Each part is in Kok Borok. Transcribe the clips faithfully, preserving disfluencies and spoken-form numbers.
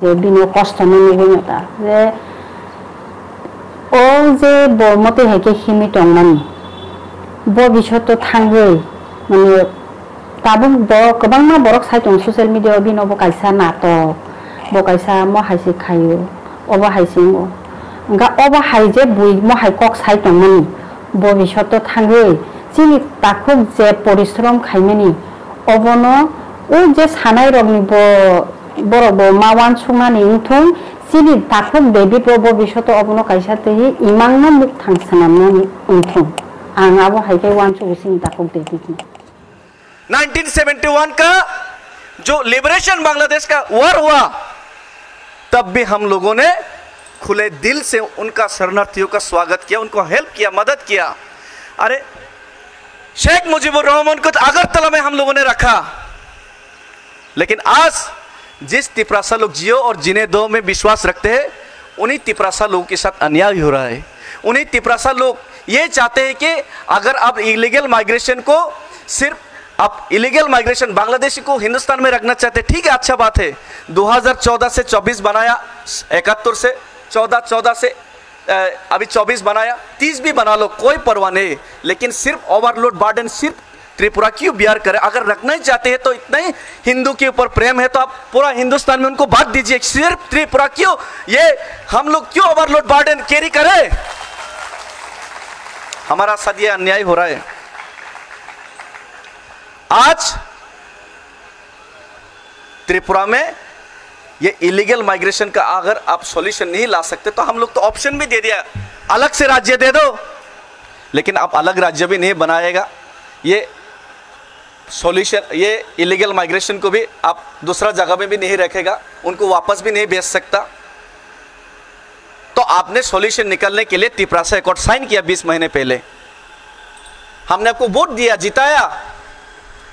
Je bini kosto no nugwi no ta je o je bo motwi hai khe himwi tongmani, bo bisoto thangwi, mane, tabuk bo kwbangma borok sai tongo social media o, bini obo kaisa natok, bo kaisa mo hai se khaio, obo hai se wngo. Hwnkha obo hai je bui mo hai kok sai tongmani, bo bisoto thangwi chini takhuk je porishrom khaimani, obono o je sanai rokni bo, borok bo ma uansuknani wngthung, chini takhuk David bo, bo bisoto obono kaisa twi imangno mukthang swnamnani wngthung. Ang abo hai khe uansugo chini takhuk David no. Nineteen seventy one का जो लिबरेशन बांग्लादेश का वॉर हुआ, तब भी हम लोगों ने खुले दिल से उनका शरणार्थियों का स्वागत किया, उनको हेल्प किया, मदद किया। अरे, शेख मुजीबुर रहमान को तो अगरतला में हम लोगों ने रखा, लेकिन आज जिस तिपरासा लोग जियो और जिन्हें दो में विश्वास रखते हैं, उन्हीं तिपरासा लोगों के साथ अन्याय हो रहा है। उन्हीं तिपरासा लोग ये चाहते हैं कि अगर आप इलीगल माइग्रेशन को सिर्फ, आप इलीगल माइग्रेशन बांग्लादेशी को हिंदुस्तान में रखना चाहते हैं, ठीक है, अच्छा बात है। दो हज़ार चौदह से चौबीस बनाया, इकहत्तर से चौदह, चौदह से अ, अभी चौबीस बनाया, तीस भी बना लो, कोई परवाह नहीं, लेकिन सिर्फ ओवरलोड बर्डन सिर्फ त्रिपुरा क्यों बियर करे? अगर रखना ही चाहते हैं तो इतना ही हिंदू के ऊपर प्रेम है तो आप पूरा हिंदुस्तान में उनको बांट दीजिए, सिर्फ त्रिपुरा क्यों, ये हम लोग क्यों ओवरलोड बर्डन कैरी करें? हमारा साथ ये अन्याय हो रहा है। आज त्रिपुरा में ये इलीगल माइग्रेशन का अगर आप सॉल्यूशन नहीं ला सकते तो हम लोग तो ऑप्शन भी दे दिया, अलग से राज्य दे दो, लेकिन आप अलग राज्य भी नहीं बनाएगा। ये सॉल्यूशन, ये इलीगल माइग्रेशन को भी आप दूसरा जगह में भी नहीं रखेगा, उनको वापस भी नहीं भेज सकता। तो आपने सॉल्यूशन निकालने के लिए तिपरासा अकॉर्ड साइन किया बीस महीने पहले, हमने आपको वोट दिया, जिताया।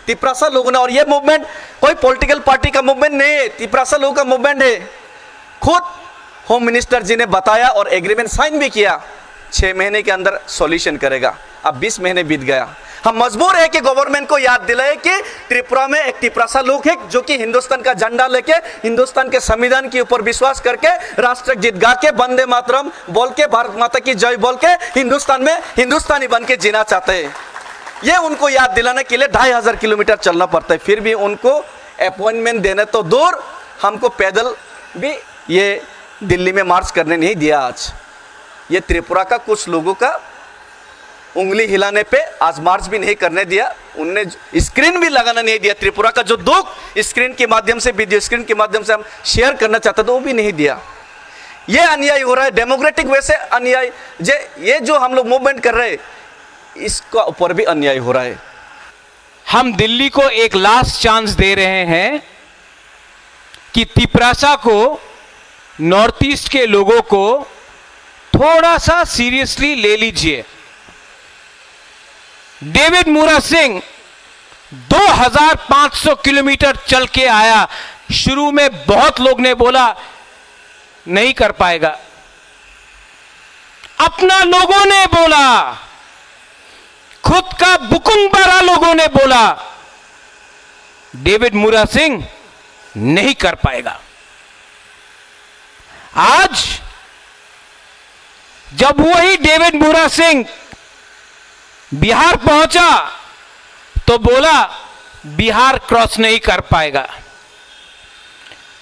तिपरासा लोगों ने, और ये मूवमेंट कोई पॉलिटिकल पार्टी का मूवमेंट नहीं है, तिपरासा लोगों का मूवमेंट है। खुद होम मिनिस्टर जी ने बताया और एग्रीमेंट साइन भी किया, छह महीने के अंदर सॉल्यूशन करेगा। अब बीस महीने बीत गया। हम मजबूर है कि गवर्नमेंट को याद दिलाए कि त्रिपुरा में एक तिपरासा लोग है जो कि हिंदुस्तान का झंडा लेके हिंदुस्तान के संविधान के ऊपर विश्वास करके राष्ट्रगीत गा के, वंदे मातरम बोल के, भारत माता की जय बोल के हिंदुस्तान में हिंदुस्तानी बन के जीना चाहते हैं। ये उनको याद दिलाने के लिए ढाई हज़ार किलोमीटर चलना पड़ता है, फिर भी उनको अपॉइंटमेंट देने तो दूर, हमको पैदल भी ये दिल्ली में मार्च करने नहीं दिया। आज ये त्रिपुरा का कुछ लोगों का उंगली हिलाने पे आज मार्च भी नहीं करने दिया, उनने स्क्रीन भी लगाना नहीं दिया। त्रिपुरा का जो दुख स्क्रीन के माध्यम से, वीडियो स्क्रीन के माध्यम से हम शेयर करना चाहते थे, वो भी नहीं दिया। ये अन्याय हो रहा है, डेमोक्रेटिक वे से अन्याय। जे, ये जो हम लोग मूवमेंट कर रहे हैं, इसका ऊपर भी अन्याय हो रहा है। हम दिल्ली को एक लास्ट चांस दे रहे हैं कि तिपरासा को, नॉर्थ ईस्ट के लोगों को थोड़ा सा सीरियसली ले लीजिए। डेविड मुरा सिंह दो हज़ार पाँच सौ किलोमीटर चल के आया। शुरू में बहुत लोग ने बोला, नहीं कर पाएगा। अपना लोगों ने बोला, खुद का बुकुंबारा लोगों ने बोला, डेविड मुरा सिंह नहीं कर पाएगा। आज जब वही डेविड मुरा सिंह बिहार पहुंचा तो बोला, बिहार क्रॉस नहीं कर पाएगा।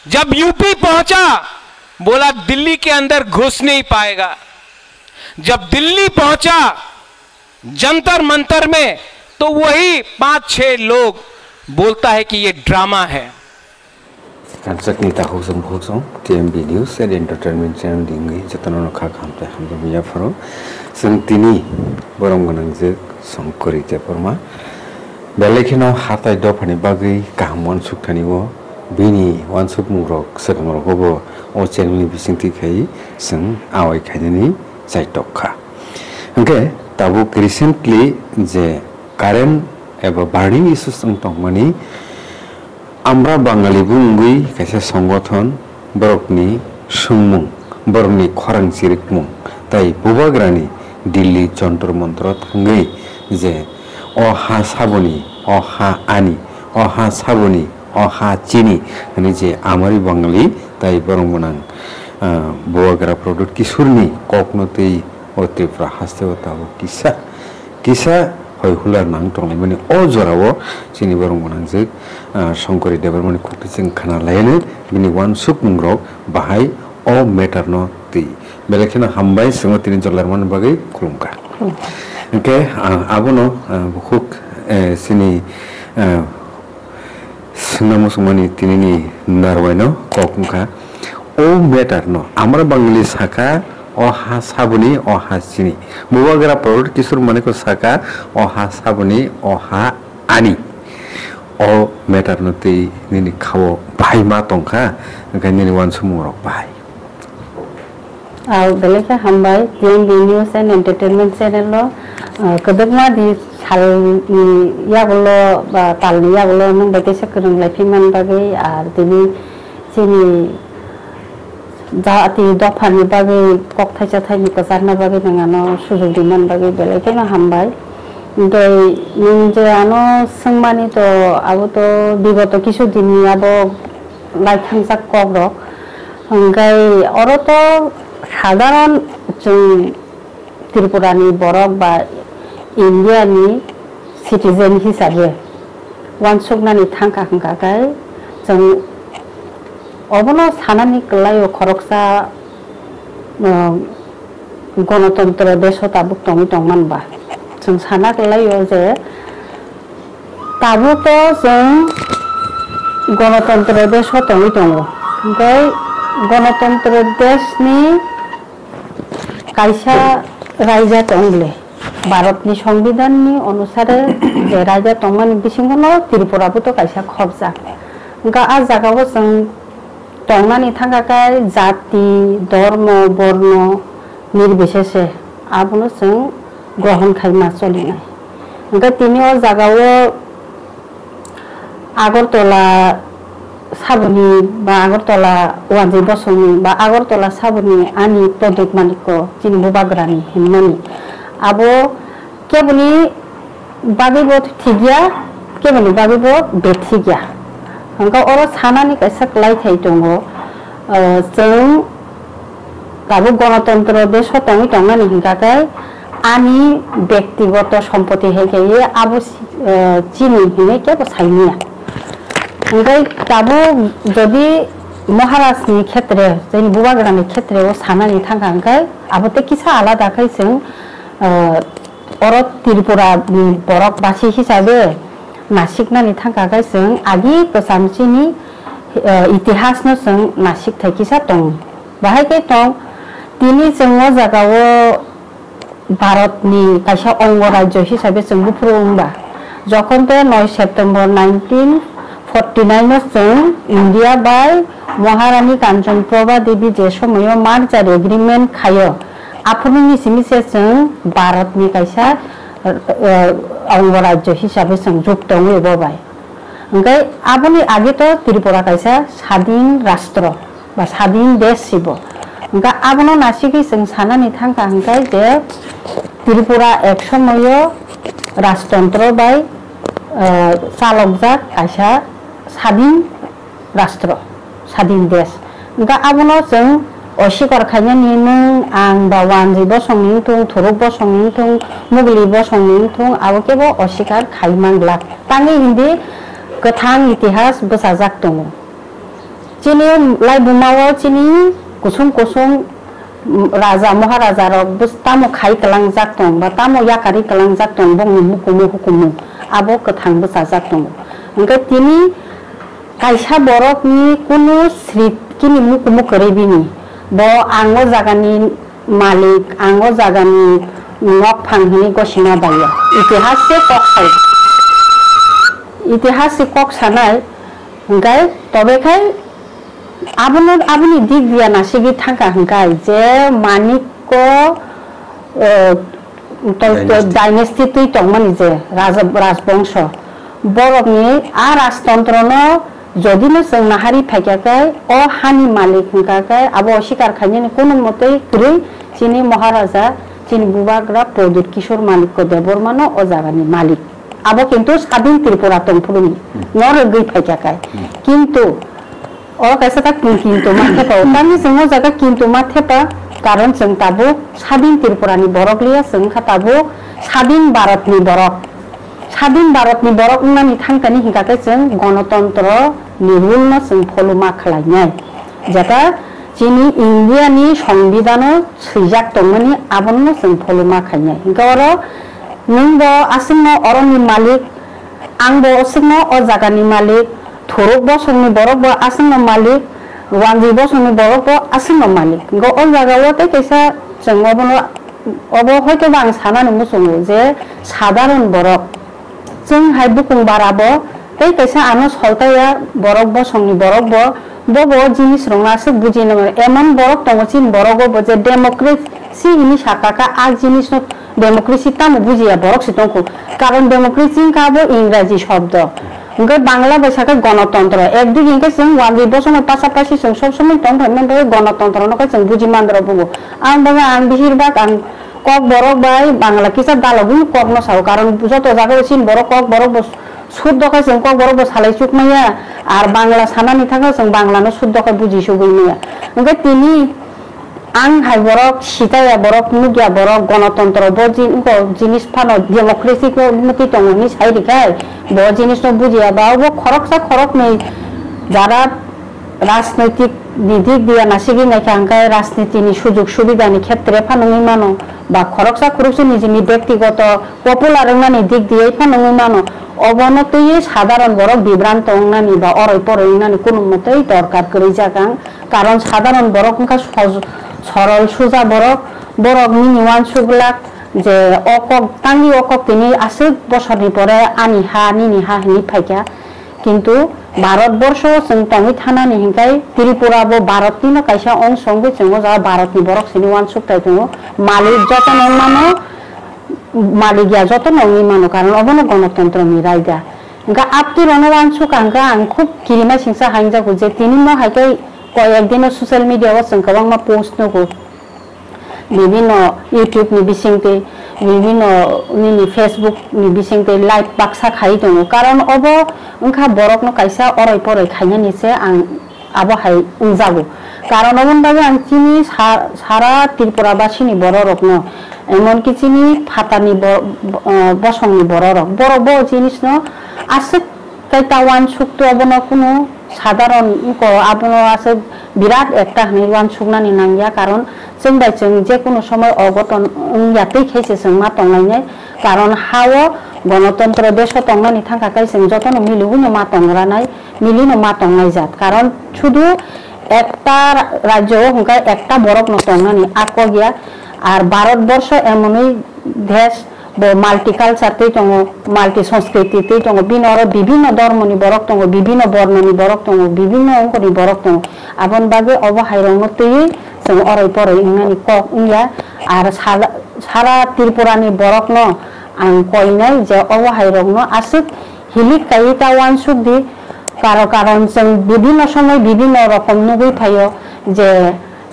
जब यूपी पहुंचा, बोला, दिल्ली के अंदर घुस नहीं पाएगा। जब दिल्ली पहुंचा, जंतर मंतर में, तो वही पांच छह लोग बोलता है कि ये ड्रामा है। Kanchakni takhuk chwng bukhuk chwng T M B News and Entertainment channel ni wngwi jotono no kha kaham tei hamjakmani yapharo. Chwng tini borom gwnang je Songkori Debbarma belai kheno hatai dophani bagwi kaham uansuk thani o, bini uansukmung rok swkang rogo bo o channel ni bisingtwi khai chwng awai khainani chaitok kha. Hwnkhe tabuk recently je current eba burning issues wng tongmani, Amra Bangali bo wngwi kaisa songothon, borokni swngmung, borokni khorang chirikmung, tai bubagrani Delhi Jontor Montor thangwi je o ha saboni, o ha ani, o ha saboni, o ha chini, hwnwi je amari Bangali tai borok gwnang, ah, Bubagra Pradyut Kishorni kokno twi o Tripura hasteo tabuk kisa, kisa hoi hular nang tonglaimani o jorao chini borok gwnangjwk, ah, Shankari Debbarmani khuktwi chwng khna laino bini uansukmungrok bahai o matter no twi. Belai kheno hambai, chwngno tini jora laimani bagwi khulumkha. Khulumkha. Hwnkhe, ah, abono, ah, bukhuk, eh, chini, ah, swngna muchungmani tinini narwai no kok wngkha. O matter no amra Bangali saka, o ha saboni, o ha chini. Bubagra Pradyut Kishore Manikko saka, o ha saboni, o ha ani. O matter no twi nini khao bahai ma tongkha, hwnkhe nini uansukmung rok bahai. Ah, belai khe hambai, T M B News and Entertainment Channel o, ah, kwbangma di salni yagulo ba talni yagulo nwng bai kaisa kwrwng lai phi man bagwi, ar tini chini jati dophani bagwi kok thaisa thaini kwcharna bagwi nwng ano sujok di man bagwi belai kheno hambai. Tei nwng je ano swngmani to abo to bigoto kisu dini abo lai thangjak kok rok. Hwnkhe oro to sadharon chwng Tripura ni borok ba India ni citizen hisabe uansuknani thangkha hwnkha khe chwng obono sanani kwlaio khoroksa, uh, gonotontro deso tabuk tongwi tongman ba. Chwng sana kwlaio je tabuk to chwng gonotontro deso tongwi tongo. Hwnkhe gonotontro desni kaisa raija tong le, Bharatni Songbidanni onusare je raija tongmani bisingono Tripura bo to kaisa khopjak. Hwnkhe a jagao chwng tongnani thangkha khe jati, dhormo, borno nirbisese abono chwng grohon khai ma cholinai. Hwnkhe tini o jagao Agartala saboni ba Agartala wanjwi bosongni ba Agartala saboni ani Pradyut Manikko chini bubagrani hinmani. Abo keboni bagwi bo thik ya, keboni bagwi bo bethik ya. Hwnkhe oro sanani kaisa kwlaithai tongo, ah, chwng tabuk gonotontro deso tongwi tongnani hwnkha khe ani bektigoto sompoti hai khe abo si-, ah, chini hinwi kebo saimanya. Hwnkhe tabuk jodi Maharajni khetre, chini bubagrani khetre o sanani thangkha hwnkhe abo tei kisa alada khai chwng, ah, Oro Tripura ni borok basi hisabe nasiknani thangkha khe chwng agi kwcham chini, eh, itihas no chwng nasik thai kisa tongo. Bahai khe tong tini chwng o jaga o Bharat ni kaisa ongo rajyo hisabe chwng buphuru wngba. Jokhon te noi September nineteen forty nine o chwng India bai Maharani Kanchan Prabha Devi je somoyo merger agreement khaio, Aphuru ni simi se chwng Bharat ni kaisa, eh, eh, ongo rajyo hisabe chwng ruk tongwi bo bai. Hwnkhe aboni age to Tripura kaisa sadin rastro ba sadin desh sibo. Hwnkhe abono nasigwi chwng sanani thangkha hwnkhe je Tripura ek somoyo rajtontro bai, eh, chalokjak kaisa sadin rastro, sadin desh. Hwnkhe abono chwng osikar khainani nwng ang ba wanjwi bosongni wngthung, thuruk bosongni wngthung, mugli bosongni wngthung, abo kebo osikar khai man glak. Tangwi hindi kwthang itihas bwchajak tongo. Chini laibuma o chini kusung kusung, mm, raja, maharaja rok bus-, tamo khai kwlangjak tong ba tamo yakarwi kwlangjak tong bongni mukumu hukumu abo kwthang bwchajak tongo. Hwnkhe tini Kaisa borokni kunu srit kini mukumu kwrwi bini. Bo ang o jagani malik, ang o jagani nokphang hwnwi gosima baiya. Itihas se kok sai. Itihas se kok sanai hwnkhe tobe khai abono, aboni dik diya nasigwi thangkha hwnkhe je manikko, eh, to, to Dynasty. Dynasty twi tongmani je raja, rajbongso, borokni a rajtontrono jodino chwng nahari phaikha khe, o hani malik hwnkha khe, abo osikar khainani kunu mwtwi kwrwi chini Maharaja, chini bubagra Pradyut Kishore Manikya Debbarmano o jagani malik. Abo kintu sadin Tripura tongphuru ni, no rwgwi phaikha kai. Kintu o kaisa ta kin-, kintu ma thepa, tamni chwng o jaga kintu ma thepa, karon chwng tabuk sadin Tripura ni borok liya, chwng kha tabuk sadin Bharat ni borok. Sadin Bharat ni borok wngnani thangtani hinkha khe chwng gonotontro ni rule no chwng follow ma khlainai. Jeta chini India ni songbidano swijak tongmani abono chwng follow ma khainai. Hinkhe oro nwng bo aswkno oroni malik, ang bo aswkno o jagani malik, Thuruk bosongni borok bo aswkno malik, Wanjwi bosongni borok bo aswkno malik. Hinkhe o jaga o tei kaisa chwng obono Obo hoito ba ang sanani muchungo je sadharon borok, chwng hai bukung bara bo tei kaisa ano soltaiya borok bosongni borok bo, bo bo jinis rokno aswk bujina mano. Emon borok tongo chini borok o bo je democracy hini sakha kha, a jinis no democracy tamo bujiya borok se tongkho. Karon democracy wngkha abo Ingraji shobdo. Hwnkhe Bangla bai sakhe gonotontro. Ekdigi hwnkhe chwng wanjwi bosongni pasapasi chwng sob somoi tong phai manbai gonotontro no khe chwng buji mandra bugo. Ang bagwi ang bihir bak ang Kokborok bai Bangla kisa dalogwi kokno sao, karon joto jagao chini borok Kokborok bo suddo khe chwng Kokborok bo salai chukmaya, ar Bangla sanani thangkhe chwng Bangla no suddo khe buji sugwi maya. Hwnkhe tini ang hai borok sitaya borok nukya borok gonotontro bo jin-, bo jinis phano democracy khe mwtwi tongo hinwi sai rikha, bo jinis no bujiya ba obo khoroksa khoroknwi jara Rajnaitik ni dik diya nasigwi naikha hwnkhe rajniti ni sujug subida ni khetre phano wngwi mano, ba khoroksa khoroksa nijini bektigoto popular wngnani dik diya phano wngwi mano, obono twiwi sadharon borok bibranto wngnani ba oroi poroi wngnani kunu mwtwi dorkar kwrwi jak ang. Karon sadharon borok wngkha soj-, sorol suja borok, borok nini uansuk glak je o kok tangwi o kok tini aswk bosorni pore ani ha nini ha hinwi phaikha. Kintu Bharat borsho chwng tongwi thanani hinkhai Tripura bo Bharat nino kaisa ongso wngwi chwng o jaga Bharat ni borok sini uansuk tai tongo. Malik joto no wng mano, malik ya joto no wngwi mano, karon obono gonotontro ni raida. Hwnkha aptwi rok no uansuk ang kha, ang khub kirima singsa hainjago je tini no hai khe koi ek dino social media o chwng kwbangma post nugo. Bibino YouTube ni bisingtwi, bibino nini Facebook ni bisingtwi live baksa khai tongo. Karon obo wngkha borokno kaisa oroi poroi khainani se ang abo hai wngjago. Karon oboni bagwi ang chini sa-, sara Tripura basini bororokno, emonki chini phatarni bo-, bo-, bosongni bororok, borok bo jinisno aswk Tei ta uansuk tu obono kunu sadharon wngkha, abono aswk birat ekta hinwi uansuknani nangya, karon chwng bai chwng je kunu somoi ogoton wngya twi khe se chwng ma tonglainai, karon ha-o gonotontro desh-o tongnani thangkha khe chwng jotono miliwino ma tongranai, milino ma tonglaijak, karon sudu ekta rajyo-o hwnkhe ekta borokno tongnani a kok ya, ar Bharat borsho emonwi desh, bo multiculture tei tongo, multi sanskriti tei tongo, bini oro bibinno dhormoni borok tongo, bibinno bornoni borok tongo, bibinno ongkoni borok tongo. Aboni bagwi obo hairokno twiwi chwng oroi poroi wngnani kok wngya. Ar sal-, sara Tripurani borokno ang koinai je obo hairokno aswk hilik kaiwi ta uansuk di, karo karon chwng bibinno somoi bibinno rokom nugwi phaio je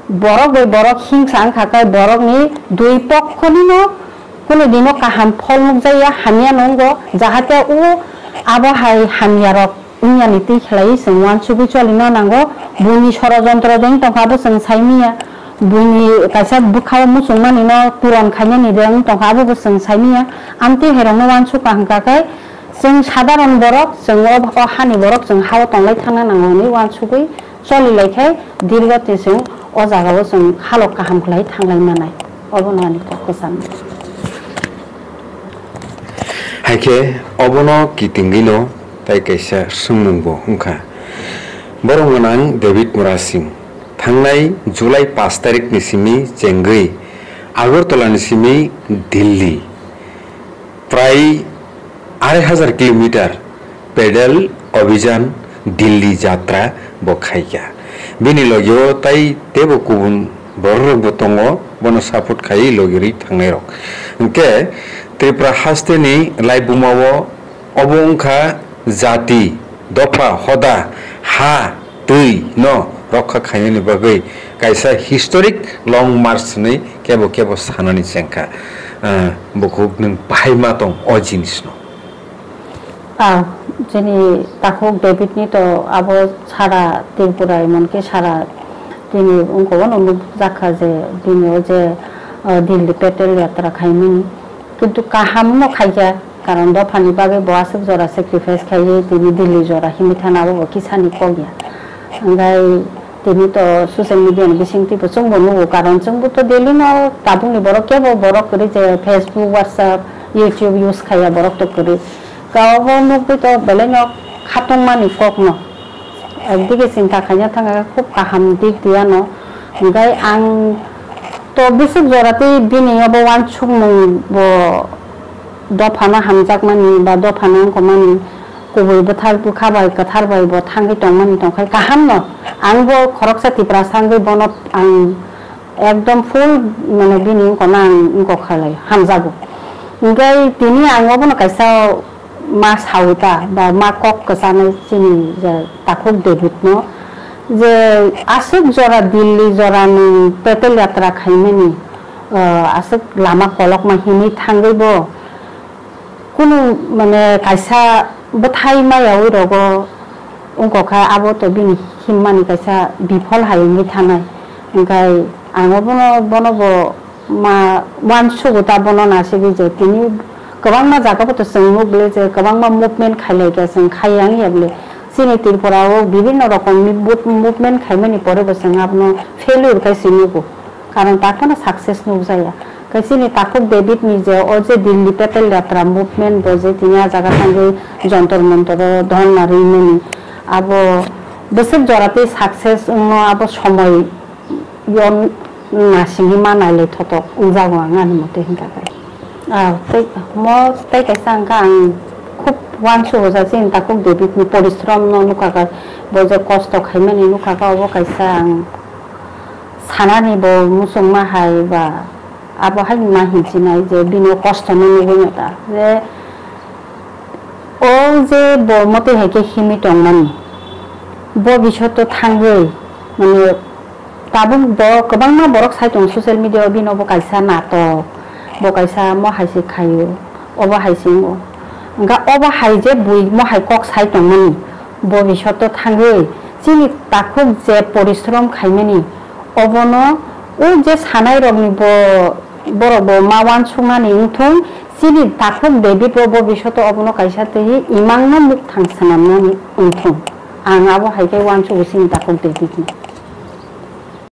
borok bai borok hingsa wngkha khe borokni dui pokkhonino kunu dino kaham phol nukjakya, hamya nungo, jahate o abo hai hamyarok wngyani twi khlaiwi chwng uansugwi cholino nango. Buini sorojontro de wng tongkha abo chwng saimanya, buini kaisa bwkhao muchungmanino puron khainani de wng tongkha abo bo chwng saimanya. Amtwi hairokno uansukha hwnkha khe chwng sadharon borok, chwng o, o hani borok chwng ha-o tonglai thangna nango hwnwi uansugwi Choli lai khe dirgo tising o jaga o chwng halok kaham khlai thanglai manai, obono ani kok kwcham. Hai khe obono kitingwino tai kaisa swngmung bo wngkha. Borok gwnang David Murasing thangnai July pash tarikni simi chengwi Agartala ni simi Delhi Prai arai hazar kilometer pedal abhijan Delhi jatra bo khaikha. Bini logio tai teibo kubun bororokbo tongo, bono support khaiwi logirwi thangnairok. Hwnkhe Tripura hasteni laibumao obo wngkha jati, dopha, hoda, ha, twi no rokha khainani bagwi kaisa historic long march hwnwi kebo kebo sanani chengkha. Ah, bukhuk nwng bahai ma tong o jinisno. Ah, chini takhuk David ni to abo sara Tripura, emonki sara tini wngkha, ono nukjakha je bini o je, ah, Delhi Patel Yatra khaimani. Kintu kaham no khaikha, karon dophani bagwi bo aswk jora sacrifice khaiwi tini Delhi jora himwi thana abo bo kisani kok ya. Hwnkhai tini to social media ni bisingtwi bo chwngbo nugo, karon chwngbo to daily no tabukni borok kebo borok kwrwi je Facebook, WhatsApp, YouTube use khaiya borok to kwrwi. Kabo nukgwi to belai no khatungmani kokno. Ekdigi chinta khaina thangkha khub kaham dik di ano. Hwnkhai ang to bisik jora tei bini abo uansukmung bo dophano hamjakmani ba dophano wngkokmani kubui bwthar bwkha bai kwthar bai bo thangwi tongmani tongkhai kaham no. Ang bo khoroksa Tiprasa wngwi bono ang ekdom full, mane, bini wngkokno ang wngkok khalai hamjago. Hingke tini ang obono kaisa ma sawi ta ba ma kok kwchanai chini je takhuk David no, je aswk jora Delhi jora ni Patel Yatra khaimani, ah, aswk lama kolokma himwi thangwi bo kunu, mane, kaisa bwthai mayawi rogo wngkok kha, abo to bini himmani kaisa bifol hai wngwi thanai. Hingkhai ang obono, bono bo ma uansugo ta, bono nasigwi je tini kwbangma jaga bo to chwng nuk bwle je kwbangma movement khailai kha, chwng khai yang ya bwle. Chini Tripura o bibinno rokom ni mov-, movement khaimani pore bo chwng abono failure khai se nugo. Karon takhwno success nukjaya. Khe chini takhuk David ni je o je Delhi Patel Yatra movement bo je tini a jaga thangwi Jantar Mantar o dhorna rwimani, abo bwswk jora tei success wngno abo somoi yo nasingwi ma nailai thothok wngjago ang ani mote hinkha khe. Ah, tei mo tei kaisa hwnkha ang khub uansugo ja chini takhuk David ni porishrom no nukha khe, bo je kosto khaimani nukha khe, obo kaisa ang sanani bo muchungma hai ba abo hai ma hinchinai je bini o kosto no nugwi no ta je o je bo motwi hai khe himwi tongmani bo bisoto thangwi mane tabuk bo kwbangma borok sai tongo social media o bini obo kaisa natok bo kaisa mo hai se khaio obo hai se wngo hwnkha obo hai je bui mo hai kok sai tongmani bo bisoto thangwi chini takhuk je porishrom khaimani Obono o je sanai rokni bo, borok bo ma uansuknani wngthung, chini takhuk David bo, bo bisoto obono kaisa twi imangno mukthang swnamnani wngthung. Ang abo hai khe uansugo chini takhuk David no.